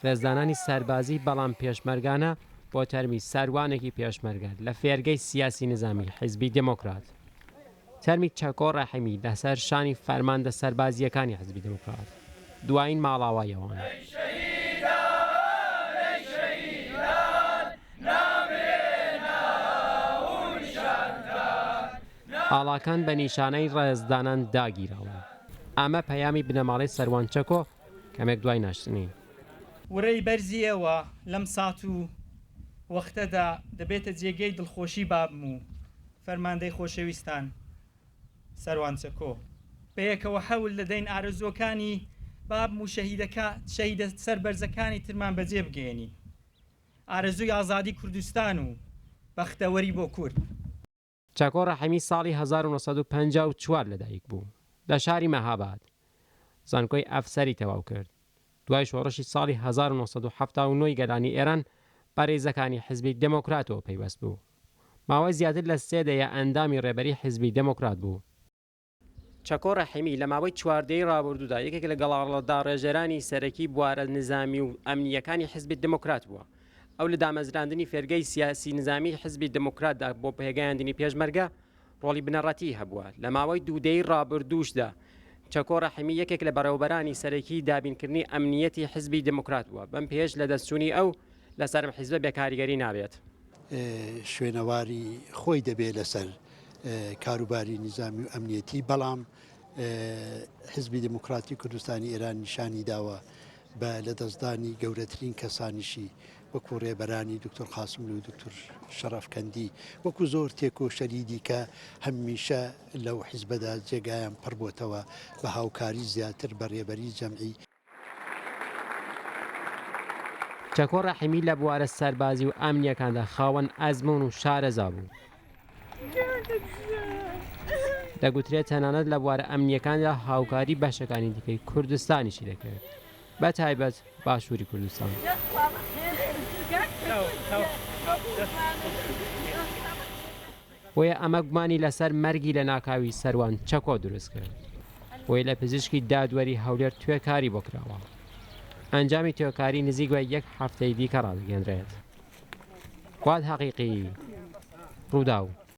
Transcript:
ڕێزدانانی سەربازی بەڵام پێشمەرگانە بۆ تەرمی سەروانێکی پێشمەرگە لە فێرگەی سیاسی نزامی حیزبی دێمۆکرات. تەرمی چەکۆ ڕەحیمی لەسەر شانی فەرماندە سەربازییەکانی حیزبی دێموکرات دوایین ماڵاوایی ئەوانە. ئاڵاکان بە نیشانەی ڕێزدانان داگیراون. ئەمە پەیامی بنەماڵەی سەروان چەکۆ کەمێک دوای ناشتنی. ورەی بەرزی ئێوە لەم سات و وەختەدا دەبێتە جێگەی دڵخۆشی بابم و فەرماندەی خۆشەویستان سەروان چەکۆ. بەیەکەوە حەول دەدەین ئارەزووەکانی بابم و شەهیدەکە شەهیدە سەربەرزەکانی ترمان بەجێ بگەیەنین. ئارەزووی ئازادی کوردستان و بەختەوەری بۆ کورد. چەکۆ ڕەحیمی ساڵی 1954 لەدایک بوو لە شاری مەهاباد. زانکۆی ئەفسەری تەواو کرد. دوای شۆڕشی ساڵی 1979 ی گەلانی ئێران بە ریزەکانی حیزبی دێمۆکراتەوە پەیوەست بوو. ماوەی زیاتر لە سێ دەیە ئەندامی ڕێبەری حیزبی دێمۆکرات بوو. چەکۆ ڕەحیمی لە ماوەی چوار دەیەی ڕابردوودا یەکێک لە گەڵاڵەداڕێژەرانی سەرەکی بوارە نیزامی و ئەمنییەکانی حیزبی دێمۆکرات بووە. ئەو لە دامەزراندنی فێرگەی سیاسی نیزامیی حیزبی دێمۆکراتدا بۆ پێگەیاندنی پێشمەرگە ڕۆڵی بنەڕەتیی هەبووە. لە ماوەی دوو دەیەی ڕابردووشدا چەکۆ ڕەحیمی یەکێک لە بەڕێوەبەرانی سەرەکیی دابینکردنی ئەمنییەتی حیزبی دێمۆکرات بووە. بەم پێیەش لەدەستچوونی ئەو لەسەر ئەم حیزبە بێکاریگەری نابێت. شوێنەواری خۆی دەبێت لەسەر کاروباری نیزامی و ئەمنیەتی، بەڵام حیزبی دێموکراتی کوردستانی ئێران نیشانی داوە بە لەدەستدانی گەورەترین کەسانیشی وەکوو ڕێبەرانی دوکتور قاسملوو و دوکتور شەڕەفکەندی وەکوو زۆر تێکۆشەری دیکە هەمیشە لەو حیزبەدا جێگایان پڕ بۆتەوە بە هاوکاری زیاتر بە ڕێبەری جەمعی. چەکۆ ڕەحیمی لە بوارە سەربازی و ئەمنییەکاندا خاوەن ئەزموون و شارەزا بوو. دەگوترێت تەنانەت لە بوارە ئەمنییەکاندا هاوکاری بەشەکانی دیکەی کوردستانیشی دەکرد، بە تایبەت باشووری کوردستان. بۆیە ئەمە گومانی لەسەر مەرگی لەناکاوی سەروان چەکۆ دروست کرد. بۆیە لە پزیشکی دادوەری هەولێر توێکاری بۆ کراوە. ئەنجامی توێکاری نزیک بە یەک هەفتەی دیکە ڕادەگەیەنرێت. فواد حەقیقی، رووداو.